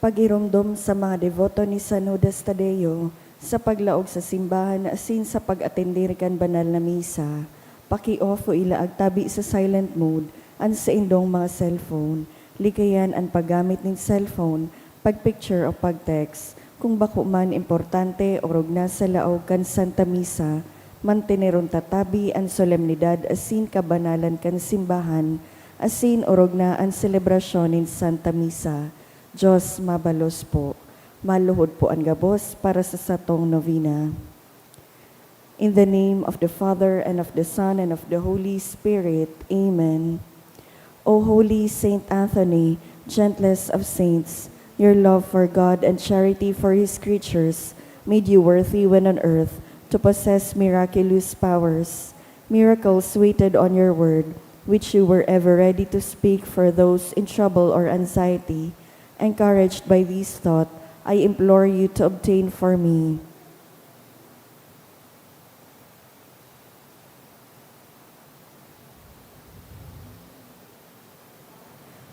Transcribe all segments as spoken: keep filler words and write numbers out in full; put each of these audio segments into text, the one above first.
Pagiromdom sa mga deboto ni San Judas Tadeo sa paglaog sa simbahan asin sa pag-atender kan banal na misa. Paki-off o ilaag tabi sa silent mode an saindong mga cellphone. Likayan an paggamit nin cellphone, pag-picture o pag-text, kung bako man importante orog nasa laog kan Santa Misa. Manteneron ta tabi an solemnidad asin kabanalan kan simbahan, asin orog na an selebrasyon nin Santa Misa. Diyos mabalos po. Maluhod po an gabos para sa satong novena. In the name of the Father, and of the Son, and of the Holy Spirit. Amen. O holy Saint Anthony, gentlest of saints, your love for God and charity for his creatures made you worthy when on earth to possess miraculous powers. Miracles waited on your word, which you were ever ready to speak for those in trouble or anxiety. Encouraged by this thought, I implore you to obtain for me.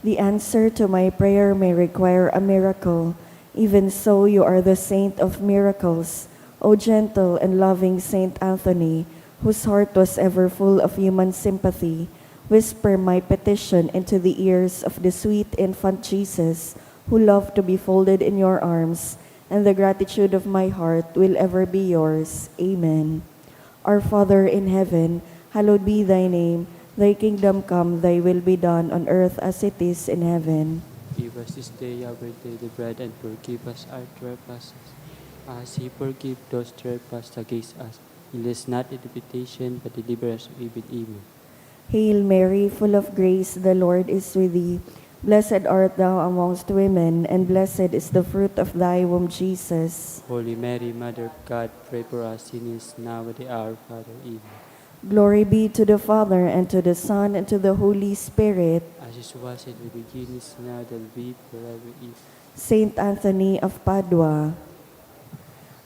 The answer to my prayer may require a miracle. Even so, you are the saint of miracles. O gentle and loving Saint Anthony, whose heart was ever full of human sympathy, whisper my petition into the ears of the sweet infant Jesus, who loved to be folded in your arms, and the gratitude of my heart will ever be yours. Amen. Our Father in heaven, hallowed be thy name. Thy kingdom come, thy will be done on earth as it is in heaven. Give us this day our daily bread, and forgive us our trespasses, as we forgive those trespass against us. Lead us not into temptation, but deliver us from evil. Amen. Hail Mary, full of grace, the Lord is with thee. Blessed art thou amongst women, and blessed is the fruit of thy womb, Jesus. Holy Mary, Mother of God, pray for us sinners, now at the hour of our death. Amen. Glory be to the Father, and to the Son, and to the Holy Spirit. As it was in the beginning, is now, and will be forever. Amen. Saint Anthony of Padua.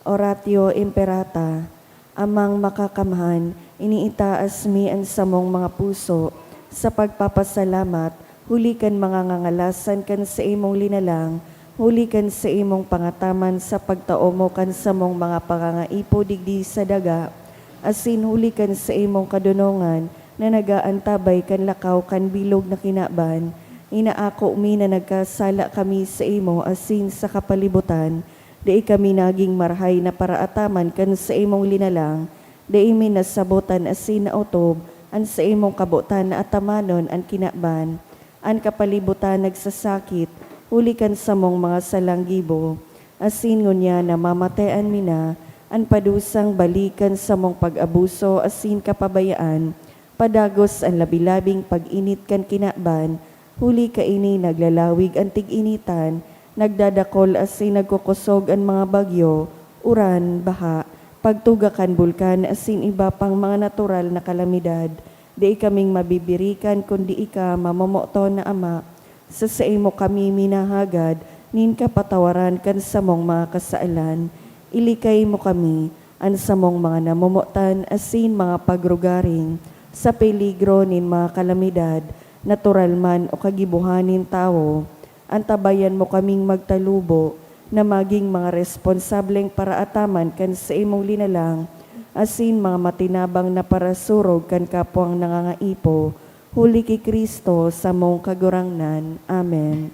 Oratio Imperata. Amang Makakamhan, iniitaas mi an samong mga puso sa pagpapasalamat huli kan mga ngangalasan kan saimong linalang, huli kan saimong pangataman sa pagtao mo kan samong mga pangangaipo digdi sa daga, asin huli kan saimong kadonongan na nag-aantabay kan lakaw kan bilog na kinaban. Inaako mi na nagkasala kami saimo asin sa kapalibutan, dai kami nagin marahay na paraataman kan saimong linalang, dai mi nasabot an asin na otob an saimong kabotan na atamanon an kinaban. An kapalibutan nagsasakit huli kan samong mga salang gibo, asin ngunyan namamatean mi na an padusang balik kan samong pag-abuso asin kapabayaan, padagos an labi-labing pag-init kan kinaban, huli kaini naglalawig an tig-initan, nagdadakol asin nagkukosog an mga bagyo, uran, baha, pagtuga kan bulkan asin iba pang mga natural na kalamidad. Dai kaming mabibirikan kundi ika, mamomoton na Ama. Sa saimo kami minahagad nin kapatawaran kan samong mga kasalan. Ilikay mo kami, an samong mga namomotan asin mga pagrugaring, sa peligro nin mga kalamidad, natural man o kagibohan nin tawo. Antabayan mo kaming magtalubo na magin mga responsableng paraataman kan saimong linalang, asin mga matinabang na parasurog kan kapwang nangangaipo, huli ki Cristo, samong Kagurangnan. Amen.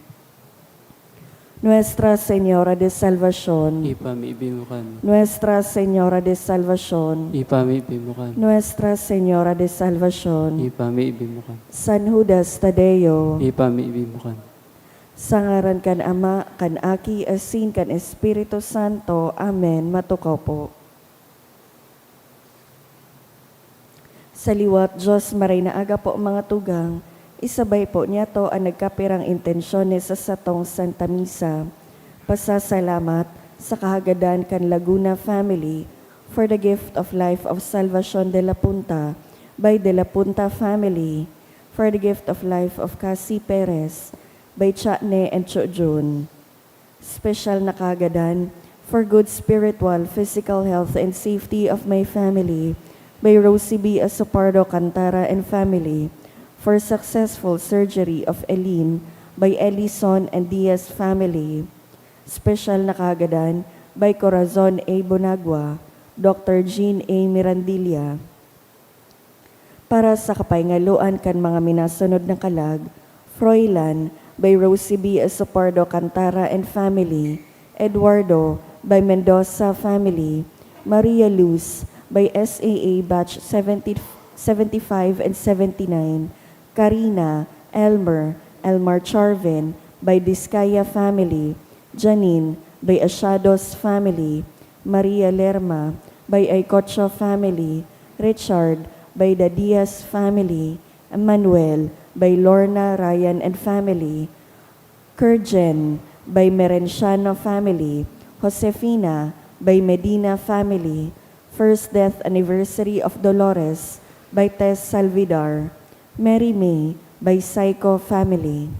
Nuestra Señora de Salvacion. Ipamibi mo kami. Nuestra Señora de Salvacion. Ipamibi mo kami. Nuestra Señora de Salvacion. Ipamibi mo kami. San Judas Tadeo. Ipamibi mo kami. Sa ngaran kan Ama, kan Aki, asin kan Espiritu Santo. Amen. Matukaw po. Sa liwat, Diyos, maray na aga po, mga tugang. Isabay po niyato an nagkapirang intensyones sa satong Santa Misa. Pasasalamat sa kahagadan kan Laguna family for the gift of life of Salvacion de la Punta, by de la Punta family, for the gift of life of Cassie Perez, by Chane and Cho Jun. Special na kahagadan for good spiritual, physical health and safety of my family, by Rosie B Asopardo Cantara and family, for successful surgery of Eileen, by Ellison and Diaz family. Special na kahagadan by Corazon A. Bonagua, Doctor Jean A. Mirandilla. Para sa kapahingaloan kan mga minasunod na kalag, Froilan by Rosie B. Asopardo Cantara and family, Eduardo by Mendoza family, Maria Luz by S A A batch seventy, seventy-five and seventy-nine, Karina, Elmer, Elmar Charvin by Discaya family, Janine by Asiados family, Maria Lerma by Aycocho family, Richard by the Diaz family, Emmanuel by Lorna, Ryan, and family, Kurjen by Merenciano family, Josefina by Medina family, first death anniversary of Dolores by Tess Salvidar, Mary May by Saiko family.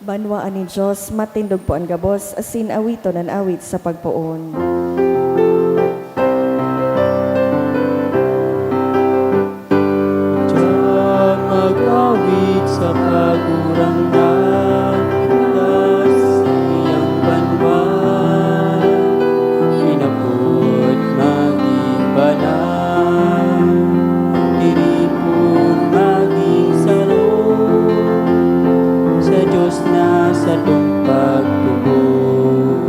Banwaan nin Dios, matindog po an gabos, asin awiton an awit sa pagpoon. Diyan mag-awit sa Kagurangnan, sa iyang banwaan, inapod maging banal, tiripon maging saro, sa Dios na satong pagtubod.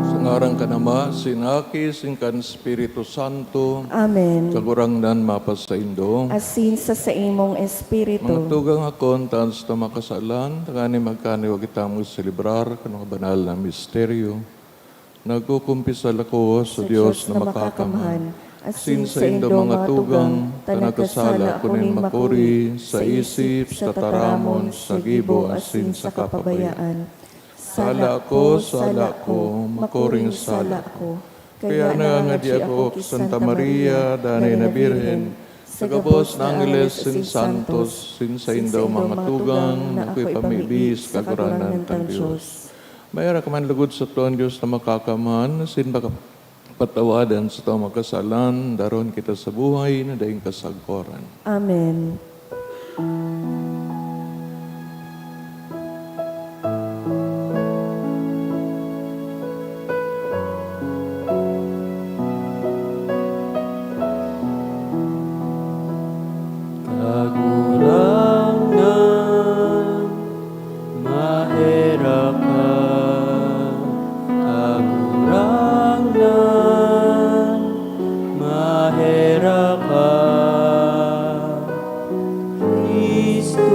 Sa ngaran kan Ama, sin Aki, sin kan Espiritu Santo. Amen. Kagurangnan mapasaindo. Asin sa saimong espiritu. Mga tugang, ako an taas na makasalan, tanganing magkaniwag kitang magselebrar kan mga banal na misteryo. Nagkukumpisal ako sa Dios na makakamhan, asin saindo, mga tugang, ta nagkasala ako nin makuri sa isip, sa tataramon, sa gibo, asin sa kapabayaan. Sala ako, sala ako, makuring sala ako. Kaya nangangadi ako ki Santa Maria, danay na Birhen, sa gabos na angheles asin santos, asin saindo mga tugang, na ako ipamibi sa Kagurangnan kan Dios. Maherak man lugod sato an Dios na makakamhan, asin maka- patawadan sato mga kasalan, daron kita sa buhay na daing kasagkoran. Amen. Kagurangnan, maherak ka, Kagurangnan, maherak ka. Cristo,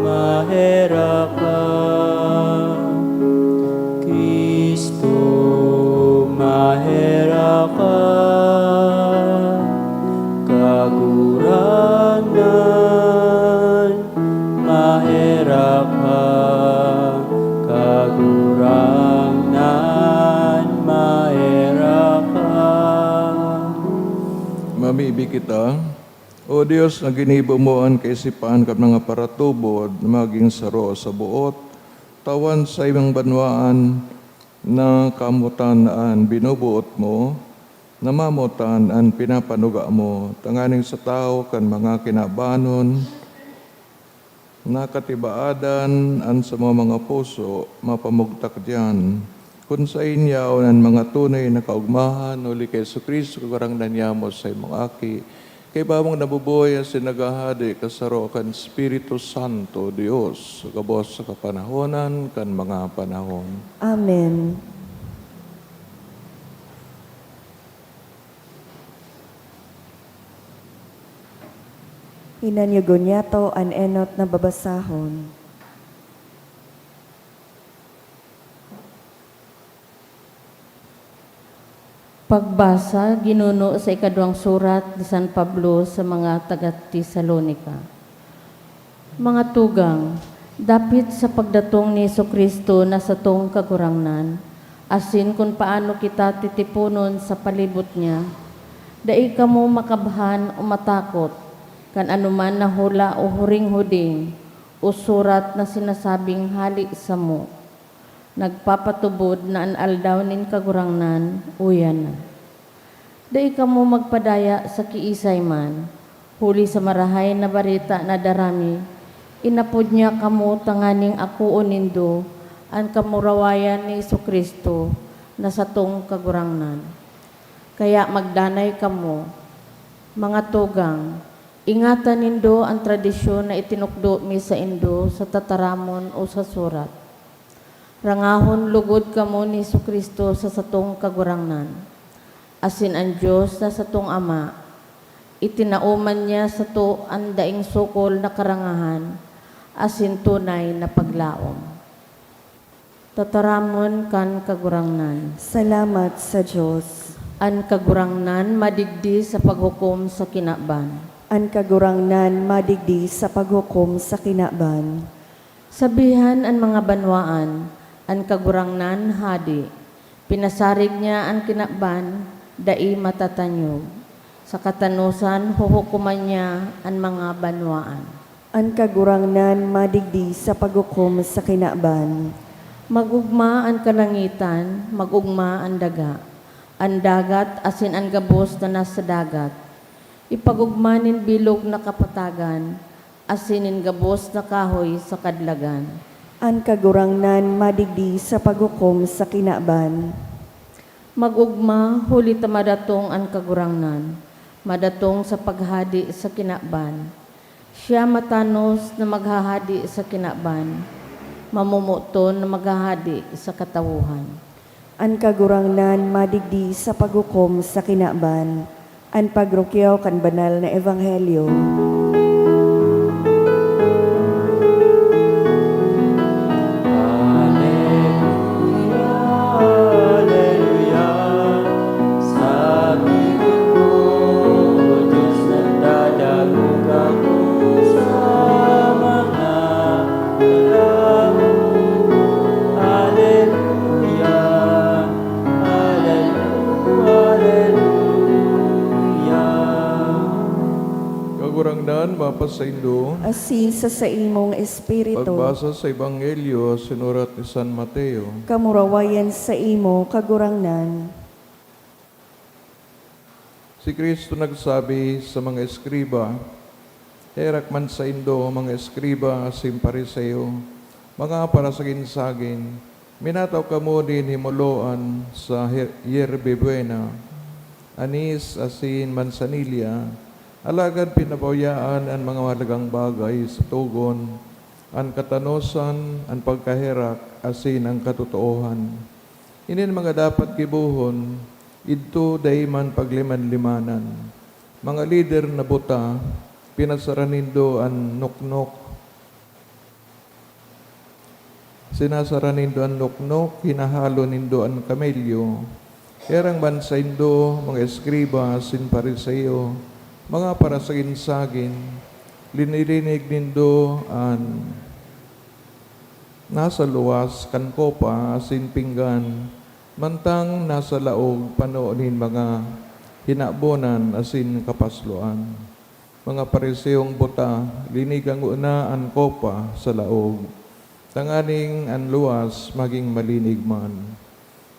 maherak ka. Cristo, maherak ka. Kagurangnan, maherak ka, Kagurangnan, maherak ka. Mamibi kita. O Dios, na ginibo mo an kaisipan kan mga paratubod na magin saro sa boot, Tawan sa imong banwaan na kamotan an binubuot mo, na mamotan an pinapanuga mo, tanganing sa tawo kan mga kinabanon, nakatibaadan an samo mga puso, mapamugtak diyan. Kun saen yaon an mga tunay na kaogmahan, huli ki Jesu-Cristo, Kagurangnan niyamo sa imong Aki, kaiba mong nabubuhay asin naghahade kasaro kan Espiritu Santo, Dios, gabos sa kapanahonan kan mga panahon. Amen. Hinanyugon niyato an enot na babasahon. Pagbasa, ginuno sa ikaduwang surat ni San Pablo sa mga taga Tesalonica. Mga tugang, dapit sa pagdatong ni Jesu-Cristo na satong Kagurangnan, asin kun paano kita titiponon sa palibot niya, dai kamo makabhan o matakot kan anoman na hula o huring-huding o surat na sinasabing hale samo. Nagpapatubod na an aldaw nin Kagurangnan uya na. Dai kamo magpadaya sa kiisay man, huli sa Marahay na Bareta na dara mi, inapod niya kamo tanganing akoon nindo an kamurawayan ni Jesu-Cristo na satong Kagurangnan. Kaya magdanay kamo, mga tugang, ingatan nindo an tradisyon na itinukdo mi saindo sa tataramon o sa surat. Rangahon logod kamo ni Jesu-Cristo sa satong Kagurangnan, asin an Dios na satong Ama. Itinao man niya sato an daing sukol na karangahan asin tunay na paglaom. Tataramon kan Kagurangnan. Salamat sa Dios. An Kagurangnan madigdi sa paghukom sa kinaban. An Kagurangnan madigdi sa paghukom sa kinaban. Sabihan an mga banwaan, "An Kagurangnan hade." Pinasarig niya an kinaban, dai matatanyog. Sa katanosan, huhukoman niya an mga banwaan. An Kagurangnan madigdi sa paghukom sa kinaban. Mag-ogma an kalangitan, mag-ogma an daga, an dagat asin an gabos na nasa dagat. Ipag-ogma nin bilog na kapatagan, asin nin gabos na kahoy sa kadlagan. An Kagurangnan madigdi sa paghukom sa kinaban. Mag-ogma, huli ta madatong an Kagurangnan, madatong sa paghade sa kinaban. Siya matanos na maghahade sa kinaban, mamomoton na maghahade sa katawohan. An Kagurangnan madigdi sa paghukom sa kinaban. An pagrukyaw kan banal na ebanghelyo. Aleluya, aleluya. Sa bilog mo, O Diyos, nagdadagok ako sa mga Aleluya, aleluya, aleluya. Kagurangnan, mapasaindo. Asin sa saimong espiritu. Pagbasa sa Ebanghelyo sinurat ni San Mateo. Kamurawayan saimo, Kagurangnan. Si Cristo nagsabi sa mga eskriba, "Herak man saindo, mga eskriba asin Fariseo, mga parasagin-sagin! Minataw kamo nin himoloan sa her-, yerbe buena, anis asin mansanilya, alagad pinabawayaan an mga mahalagang bagay sa togon, an katanosan, an pagkaherak, asin an katotoohan. Ini an mga dapat gibohon, idto dai man pagliman-limanan. Mga lider na buta, pinasara nindo an noknok. Sinasara nindo an noknok, hinahalo nindo an kamelyo. Herak man saindo, mga eskriba asin Fariseo, mga parasagin-sagin! Linirinig nindo an nasa luwas kan kopa asin pinggan, mantang nasa laog pano nin mga hinabonan asin kapasloan. Mga Fariseong buta, liniga ngona an kopa sa laog, Tanganing an luwas magin malinig man.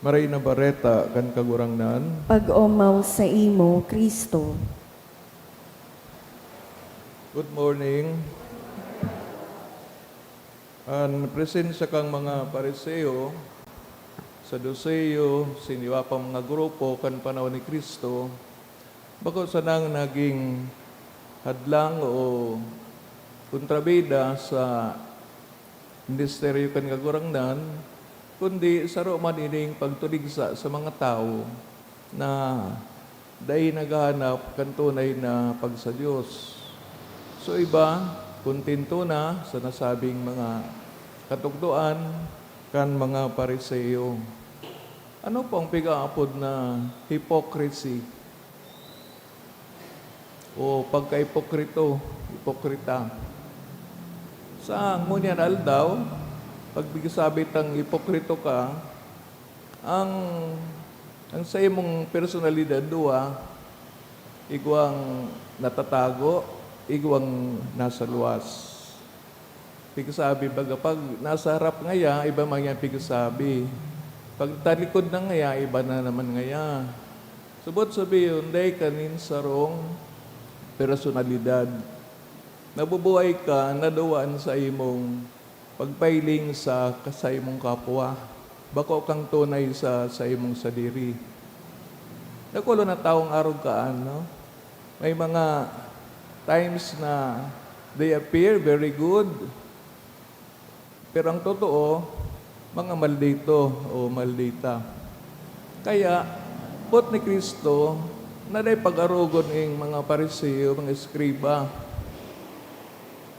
Maray na Bareta kan Kagurangnan. Pag-omaw saimo, Cristo. Good morning. An presensya kan mga Fariseo, Saduceo, siniwa pang mga grupo kan panahon ni Cristo, bako sanang nagin hadlang o kontrabida sa ministeryo kan Kagurangnan, kundi saro man ining pagtuligsa sa mga tawo na dai naghahanap kan tunay na pagsa-Dios. So iba, kontento na sa nasabing mga katukdoan kan mga Fariseo. Ano po ang pig-aapod na hypocrisy? O pagkaipokrito, ipokrita. Sa ngunyan aldaw, pag pigsabi tang ipokrito ka, ang, ang sa imong personalidad, duwa, igwang natatago, igwang nasa luwas. Pigsabi, baga pag nasa harap ngaya, iba man yan pigsabi. Pag talikod na ngaya, iba na naman ngaya. Subot sabihon, dai ka nin sarong personalidad. Nabubuhay ka na duwa an saimong pagpailing sa ka-, saimong kapwa. Bako kang tunay sa saimong sadiri. Dakul na tawong arog kaan, no? May mga times na they appear very good, pero ang totoo, mga maldito o maldita. Kaya, boot ni Cristo na dai pag-arogon ning mga Fariseo, mga eskriba.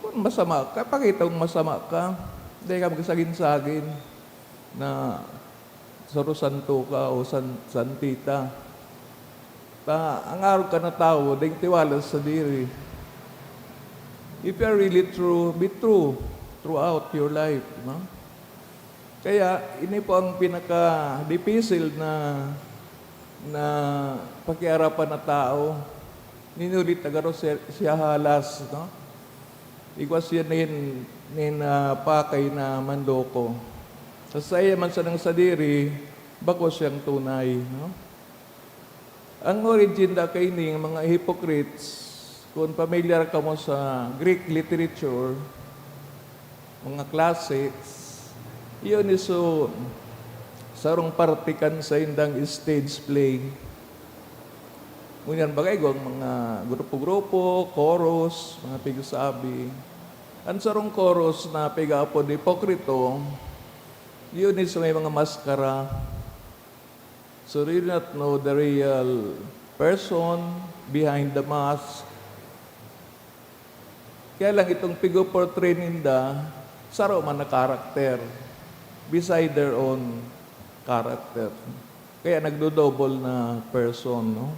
Kun masama ka, pakita mong masama ka. Dai ka magsagin-sagin na saro santo ka o san-, santita. Ta, ang arog ka na tawo, daing tiwala sa sadiri. If you are really true, be true throughout your life, no? Kaya, ini po ang pinaka-dipisil na, na pakiarapan na tao. Nin huli ta garo siya, siya halas, no? Igwa siya nin, nin, ah, pakay na manloko. Sa saiya man sanang sadiri, bako siyang tunay, no? Ang origin da kaining mga hypocrites, kung pamilyar kamo sa Greek literature, mga classics, iyon iso sarong parte kan saindang stage play. Ngunyan baga igwang mga grupo-grupo, chorus, mga pigsabi. An sarong chorus na pig-aapod Hipokrito, iyon iso may mga maskara. So, they do not know the real person behind the mask. Kaya lang itong pigo-portray ninda, saro man na character, beside their own character. Kaya nagdo-double na person, no?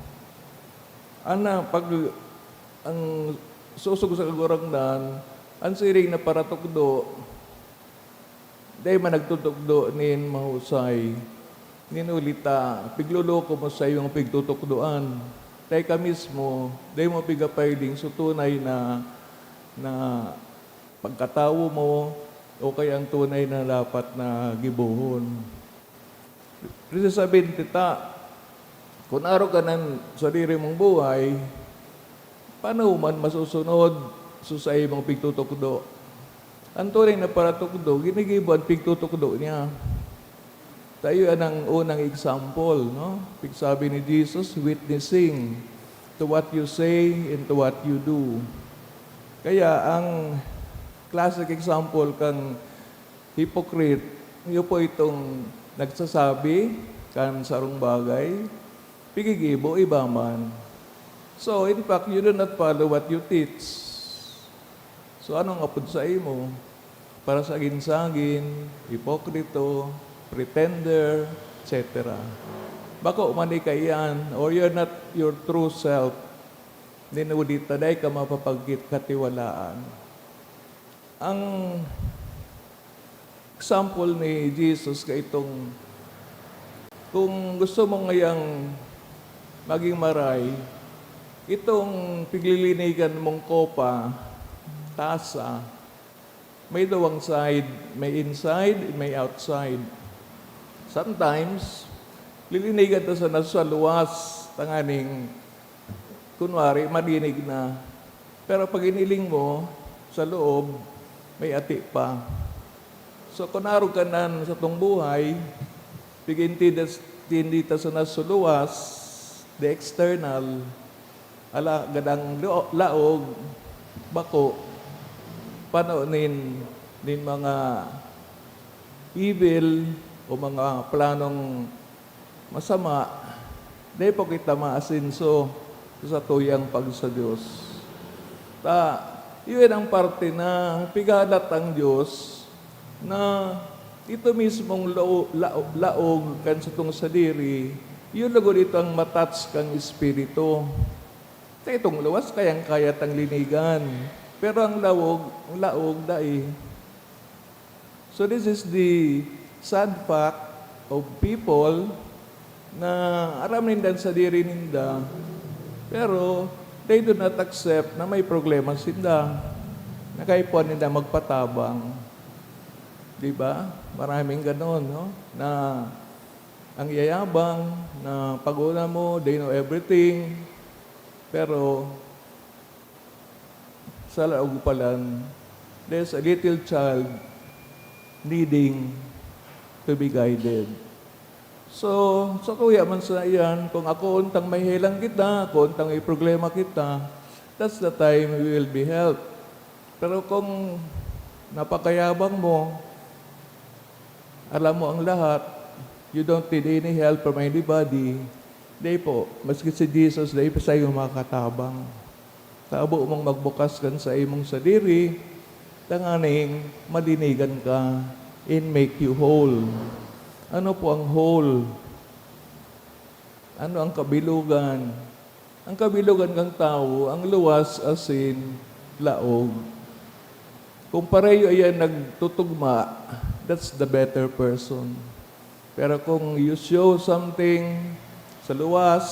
Ana, pag ang sosog sa Kagurangnan, ang siring na paratukdo, dai man nagtutukdo nin mahusay. Nin huli ta, pigloloko mo sa iyong pigtutukdoan. Dai ka mismo, dai mo pigapailing sa tunay na, na pagkatawo mo o kaya ang tunay na dapat na gibohon. Precisamente ta, kun arog ka nan sadiri mong buhay, paano man masusunod so saimong pigtutukdo? An tunay na paratukdo, ginigibo an pigtutukdo niya. Tayo an ang unang example, no? Pigsabi ni Jesus, "Witnessing to what you say and to what you do." Kaya ang classic example kan hypocrite, iyo po itong nagsasabi kan sarong bagay, pigigibo iba man. So, in fact, you do not follow what you teach. So, anong apod sa imo? Parasagin-sagin, ipokrito, pretender, et cetera. Bako man ika iyan, or you're not your true self. Nin huli ta, dai ka mapapagkatiwalaan. Ang example ni Jesus kaitong, kung gusto mo ngayang maging maray, itong piglilinigan mong kopa, tasa, May duwang side, may inside, may outside. Sometimes, lilinigan ta sana sa luwas, tanganing, kunwari, malinig na. Pero pag iniling mo, sa loob, may ati pa. So, kun arog ka nan satong buhay, pig-intindi ta sana sa luwas, the external, alagad ang lo-, laog, bako, pano nin, nin mga evil o mga planong masama, dai pa kita maasenso sa satuyang pagsa-Dios. Ta, iyan ang parte na pigalat ang Dios na ito mismong lao-, lao-, laog kan satong sadiri, iyo lugod ito ang ma-touch kan Espiritu. Ta itong luwas, kayang-kaya tang linigan, pero ang laog, ang laog, dai. So, this is the sad fact of people na aram ninda an sadiri ninda, pero they do not accept na may problema sinda. Nakaipuhan ninda magpatabang. Di ba? Maraming ganon, no? Na ang yayabang, na pag-una mo, they know everything. Pero sa laog pa lang, there's a little child needing to be guided. So, sa kuya man sa iyan, kung ako untang may helang kita, ako untang may problema kita, that's the time we will be helped. Pero kung napakayabang mo, alam mo ang lahat, you don't need any help from anybody, dai po, maski si Jesus, dai pa sa'yo makatabang. Tabo mong magbukas kan sa imong sadiri, tanganing malinigan ka and make you whole. Ano po ang whole? Ano ang kabilugan? Ang kabilugan kan tawo, ang luwas asin laog. Kung pareho iyan nagtutugma, that's the better person. Pero kung you show something sa luwas,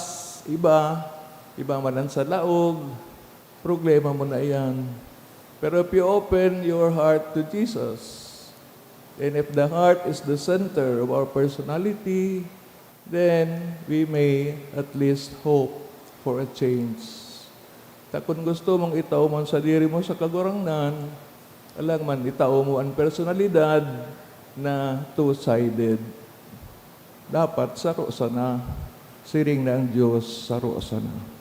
iba, iba man ang sa laog, problema mo na iyan. Pero if you open your heart to Jesus, and if the heart is the center of our personality, then we may at least hope for a change. Ta kun gusto mong itao man sadiri mo sa Kagurangnan, alang man itao mo an personalidad na two-sided. Dapat saro sana. Siring na ang Dios, saro sana.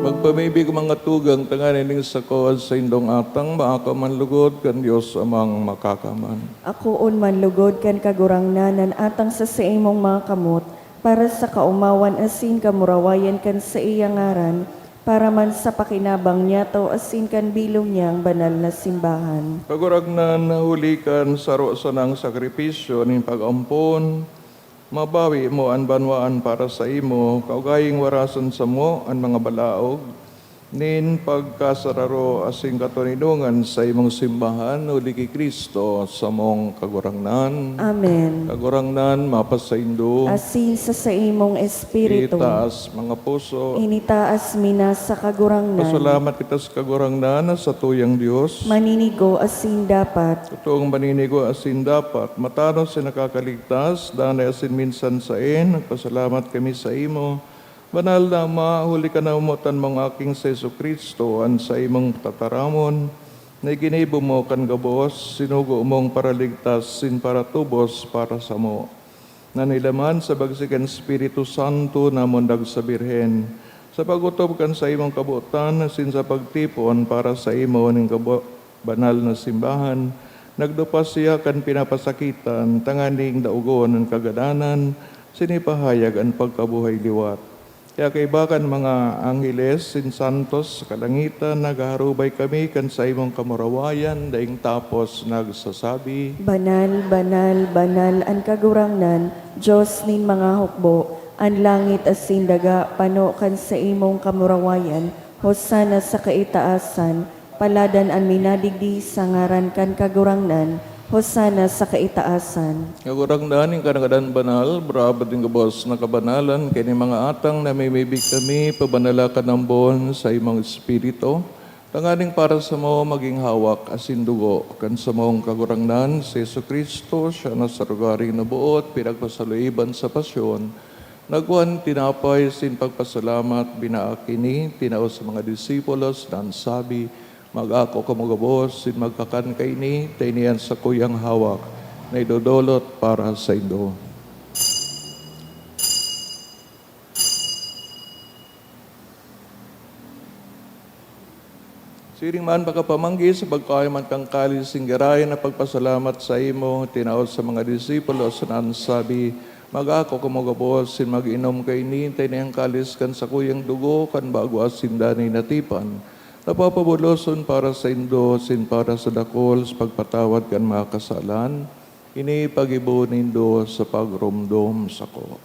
Magpamibi ko, mga tugang, tanganing sako an saindong atang maakaman lugod kan Dios Amang Makakaman. Akoon man lugod kan Kagurangnan an atang sa saimong mga kamot, para sa kaomawan asin kamurawayan kan saiyang ngaran, para man sa pakinabang niyato asin kan bilog niyang banal na simbahan. Kagurangnan, huli kan saro sanang sakripisyo nin pag-ampon, mabawi mo an banwaan para saimo, kaugayong warasan samo an mga balaog, Nin pagkasararo asin katoninongan sa imong simbahan, huli ki Cristo, samong Kagurangnan. Amen. Kagurangnan, mapasaindo. Asin sa saimong espiritu. Itaas mga puso. Initaas mi na sa Kagurangnan. Pasalamat kita sa Kagurangnan na satuyang Dios. Maninigo asin dapat. Totoong maninigo asin dapat, matanos asin nakakaligtas, danay asin minsan saen, nagpasalamat kami saimo, Banal na Ama, huli kan namomotan mong Aking si Jesu-Cristo, an saimong tataramon, na ginibo mo kan gabos, sinugo mong paraligtas sin paratubos para samo. Nanilaman sa bagsi kan Espiritu Santo, namundag sa Birhen, sa pag-otob kan saimong kabotan, asin sa pagtipon para saimo nin kabo-, banal na simbahan, nagdupas siya kan pinapasakitan, tanganing daogon an kagadanan, asin ipahayag an pagkabuhay liwat. Kaya kaiba kan mga angheles, sin santos sa kalangitan, naghaharubay kami kan saimong kamurawayan, daing tapos nagsasabi, "Banal, banal, banal an Kagurangnan, Dios nin mga hukbo. An langit asin daga pano kan saimong kamurawayan. Hosana sa kaitaasan. Paladan an minadigdi sa ngaran kan Kagurangnan. Hosana sa kaitaasan." Kagurangnan, ika na gadan banal, brabad nin gabos na kabanalan, kaini mga atang namimibi kami, pabanala ka nambon sa imong Espiritu, tanganing para samo magin hawak asin dugo kan samong Kagurangnan, si Jesu-Cristo. Siya na sa lugaring naboot, pinagpasaluiban sa pasyon, nagkuhan tinapay, sin pagpasalamat, binaak ini, tinao sa mga disipulos, na an sabi, "Mag-ako kamo gabos, sin magkakan kaini, ta ini an sakuyang hawak na idodolot para saindo." Siring man, pakapamanggi sa pagkaoy man kan kalis nin giraray na pagpasalamat saimo, tinao sa mga disipulos, na an sabi, "Mag-ako kamo gabos, sin mag-inom kaini, ta ini an kalis kan sakuyang dugo kan bago asin danay na tipan, na papabuloson para saindo asin para sa dakul sa pagpatawad kan mga kasalan. Ini paggibo nindo sa pagromdom sako."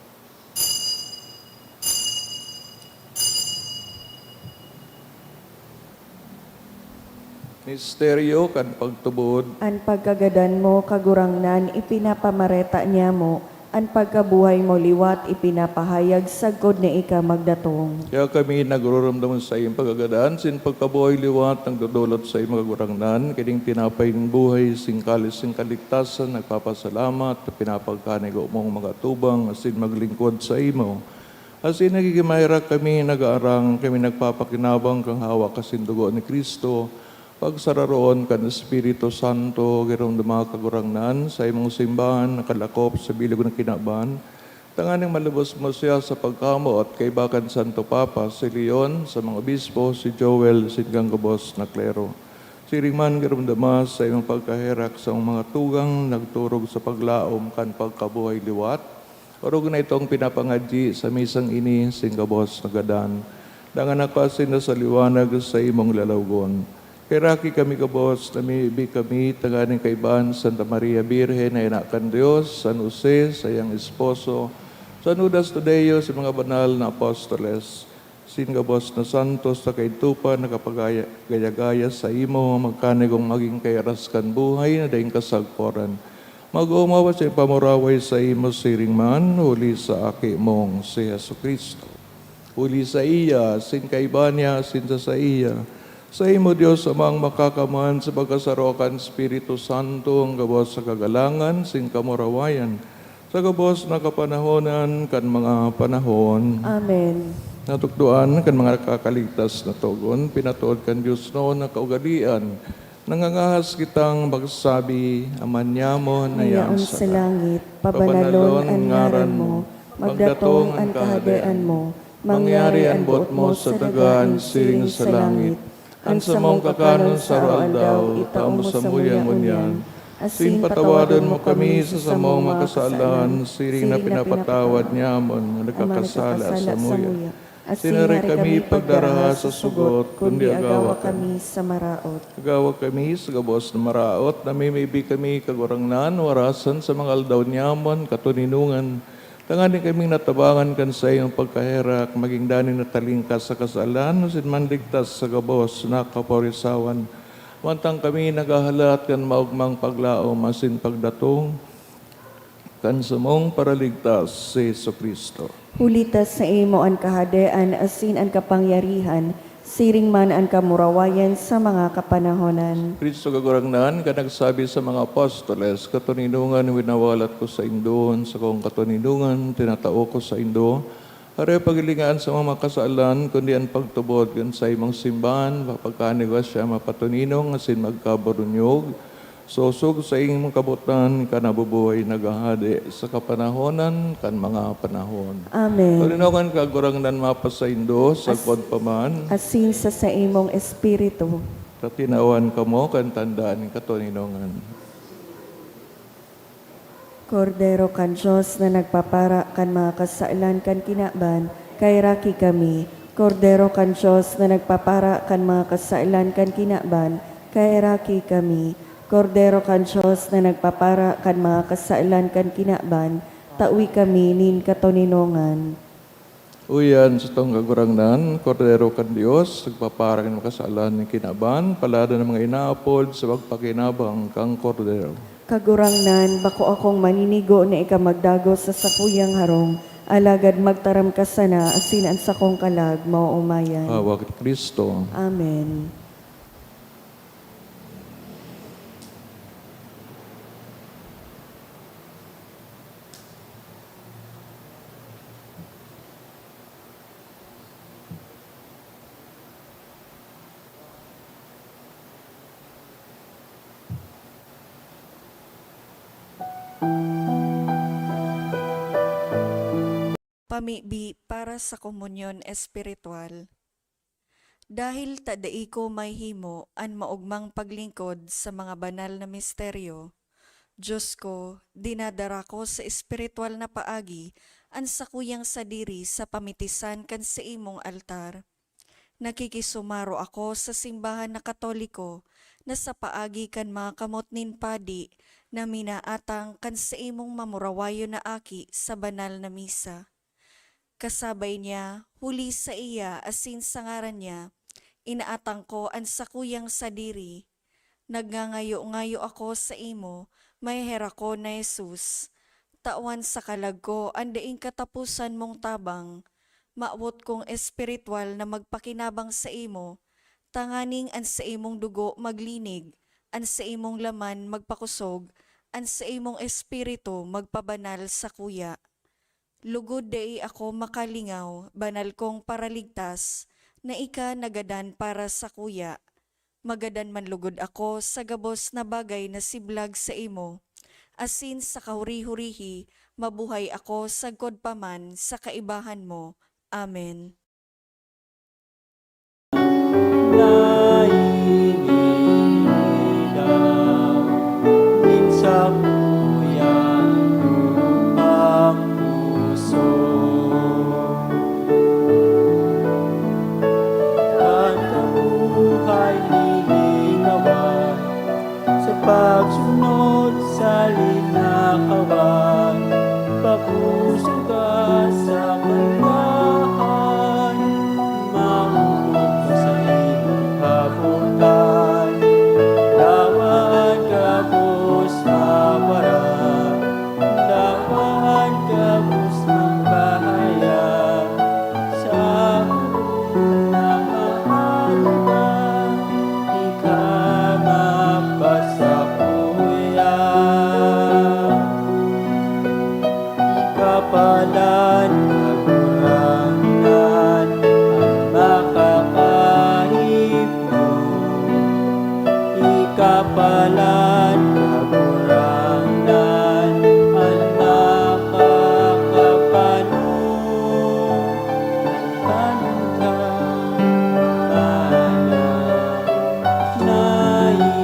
Misteryo kan pagtubod. An pagkagadan mo, Kagurangnan, ipinapamareta niamo, an pagkabuhay mo liwat ipinapahayag sagkod na ika magdatong. Kaya kami nagruromdom sa iyong pagkagadan, sin pagkabuhay liwat nagdodolot sa imo, Kagurangnan, kining tinapay nin buhay, sin kalis nin kaligtasan, nagpapasalamat, pinapagkanigo mong mag-atubang asin maglingkod sa imo. Asin nagigin maherak kami, nag-aarang kami, nagpapakinabang kan hawak asin dugo ni Cristo, pagsararoon kan Espiritu Santo, giromdoma, Kagurangnan, sa imong simbahan nakalakop sa bilog na kinaban, tanganing malubos mo siya sa pagkamoot kaiba kan Santo Papa, si Leon, sa mga obispo, si Joel, asin kan gabos na klero. Siring man, giromdoma sa imong pagkaherak sa mga tugang nagturog sa paglaom kan pagkabuhay liwat, orog na itong pinapangadyi sa misang ini sin gabos na gadan, dangan nakasin na sa liwanag sa imong lalawgon. Heraki kami gabos, namimibi kami, tanganing kaibahan Santa Maria Birhen na ina kan Dios, San Jose, sayang esposo, San Judas Tadeo, sa mga banal na apostoles, sin gabos na santos na kaidto pa nakapagaya-gaya saimo, magkanigong magin kairas kan buhay na daing kasagporan. Mag-omaw sa ipamuraway saimo siring man, huli sa Aki mong si Jesu-Cristo. Huli saiya, sin kaiba niya, sin sa saiya, saimo, Dios Amang makakaman, sa pagkasaro kan Espiritu Santo, an gabos sa kagalangan, sin kamurawayan, sa gabos na kapanahonan kan mga panahon. Amen. Natukdoan kan mga nakakaligtas na togon, pinatood kan Dios noon na kaugalian, nangangahas kitang magsabi, "Ama niamo na yaon sa langit, pabanalon an ngaran mo, magdatong an kahadean mo, mangyari an boot mo sa daga siring sa langit. An samong kakanon sa aroaldaw, itao mo samuya ngunyan. Asin patawadon mo kami sa samong mga kasalan, siring na pinapatawad niamo an nagkakasala samuya. Asin hare kami pagdaraha sa sugot, kundi agawa kami sa maraot." Agawa kami sa gabos na maraot, namimibi kami, Kagurangnan, warasan sa mga aldaw niamo an katoninongan, Tanganing kaming natabangan kan saimong pagkaherak, magin danay na talingkas sa kasalan, asin manligtas sa gabos na kaporisawan. Mantang kami naghahalat kan maogmang paglaom asin pagdatong kan samong Paraligtas, si Jesu-Cristo. Huli ta saimo an kahadean asin an kapangyarihan, siring man an kamurawayan sa mga kapanahonan. Cristo Kagurangnan, ka nagsabi sa mga apostoles, "Katoninongan winawalat ko saindo, an sakong katoninongan tinatao ko saindo." Hare paghilinga an samong mga kasalan, kundi an pagtubod kan saimong simbahan, papagkanigwa siya mapatoninong asin magkaburunyog, sosog sa saimong kabotan, ka nabubuhay naghahade sa kapanahonan kan mga panahon. Amen. Katoninongan, Kagurangnan, mapasaindo, sagkod pa man. Asin sa saimong espiritu. Tatinawan kamo kan tanda nin katoninongan. Kordero kan Dios na nagpapara kan mga kasalan kan kinaban, kaheraki kami. Kordero kan Dios na nagpapara kan mga kasalan kan kinaban, kaheraki kami. Kordero kan Dios na nagpapara kan mga kasalan kan kinaban, tawi kami nin katoninongan. Uya an satong Kagurangnan, Kordero kan Dios, nagpapara kan mga kasalan nin kinaban, palada an mga inaapod sa pagpakinabang kan Kordero. Kagurangnan, bako akong maninigo na ika magdagos sa sakuyang harong, alagad magtaram ka sana asin an sakong kalag maoomayan. Hawak ni Cristo. Amen. Pamibi para sa komunyon espiritual. Dahil ta dai ko mahihimo an maogmang paglingkod sa mga banal na misteryo, Dios ko, dinadara ko sa espiritual na paagi an sakuyang sadiri sa pamitisan kan saimong altar. Nakikisumaro ako sa simbahan na Katoliko na sa paagi kan mga kamot nin padi na minaatang kan saimong mamurawayon na aki sa banal na misa. Kasabay niya, huli saiya asin sa ngaran niya, inaatang ko an sakuyang sadiri. Nagngangayo-ngayo ako saimo, maheherak ko na Jesus. Tawan sa kalag ko an daing kataposan mong tabang. Mawot kong espiritual na magpakinabang saimo, tanganing an saimong dugo maglinig, an saimong laman magpakosog, an saimong espiritu magpabanal sakuya. Lugod dai ako makalingaw, banal kong Paraligtas, na ika nagadan para sakuya. Magadan man lugod ako sa gabos na bagay na siblag saimo, asin sa kahuri-hurihi mabuhay ako sagkod pa man sa kaibahan mo. Amen. Nainigaw nin sakuyang lupang puso. An kabuhay lilingaway sa pagsunod sa linakawan, papuso ka sa kaligayahan, mahugot ka sa imong kaputan. Dawa an gabos na para, dawa an gabos na kahaya, sa hurong na mahalaga, ika magpasakuya. Ika palan, Kagurangnan, an makakahipo. Ika palan, Kagurangnan, an makakapano. Kanta, mana, nainilaw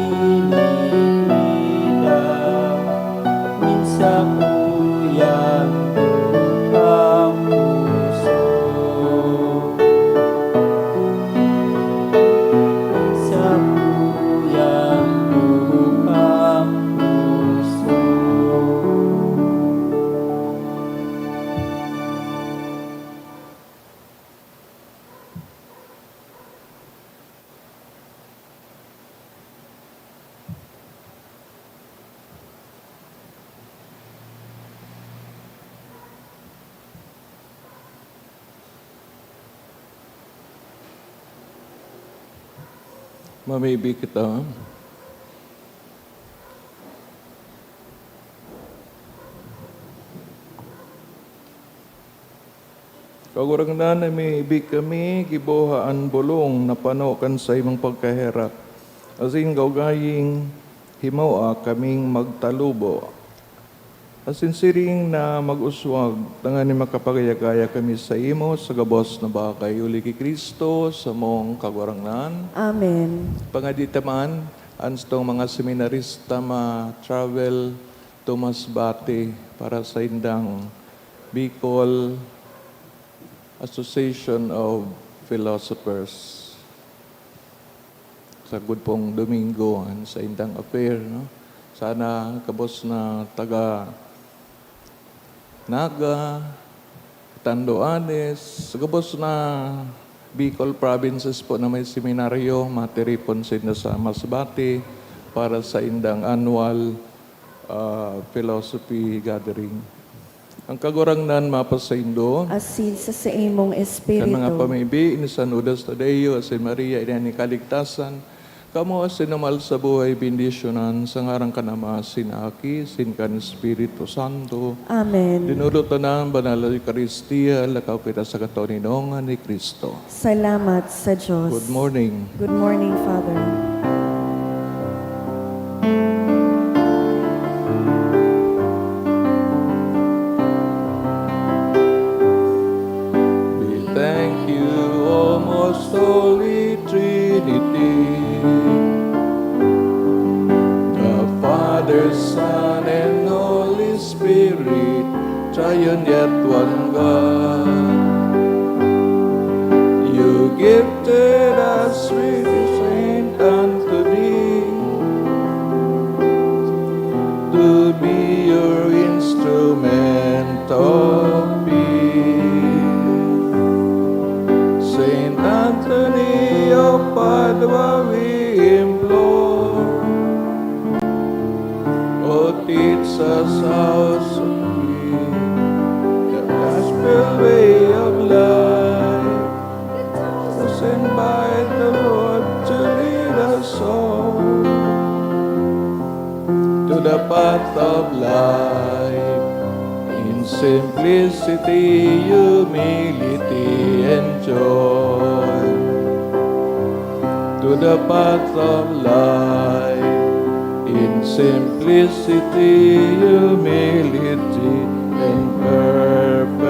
nin sakuyang lupang puso. Sakuyang Mamibi kita. Kagurangnan, namibi kami, giboha an bolong na pano kan saimong pagkaherak, asin gaugaying himoa kaming magtalubo. Asin siring na mag-uswag, tanganing makapagaya-gaya kami saimo sa gabos na bagay, huli ki Cristo, samong Kagurangnan. Amen. Pangadi ta man an satong mga seminarista ma-travel to Masbate para sa indang Bicol Association of Philosophers. Sagkod pong Domingo, an saindang affair, no? Sana gabos na taga Naga, Catanduanes, gabos na Bicol provinces po na may seminaryo, matiripon sinda sa Masbate para sa indang annual, ah, philosophy gathering. Ang Kagurangnan mapasaindo. Asin sa saimong Kan mga espiritu. Pamibi ni San Judas Tadeo, asin Maria, ina ni kaligtasan, kamo asin namal sa buhay, bendisyonan sa ngaran kan Ama, asin Aki, asin kan Espiritu Santo. Amen. Dinudotan na an banal na Eukaristia, lakaw kita sa katoninongan ni Cristo. Salamat sa Diyos. Good morning. Good morning, Father. We thank you, O most holy Trinity, the Father, Son, and Holy Spirit, triune yet one God. You gifted us with Saint Anthony to be your instrument of peace. Saint Anthony of Padua, we implore, O teach us how to live the gospel way of life. Let us invite the Lord to lead us all to the path of life in simplicity, humility, and joy. To the path of life in simplicity, humility, and perfect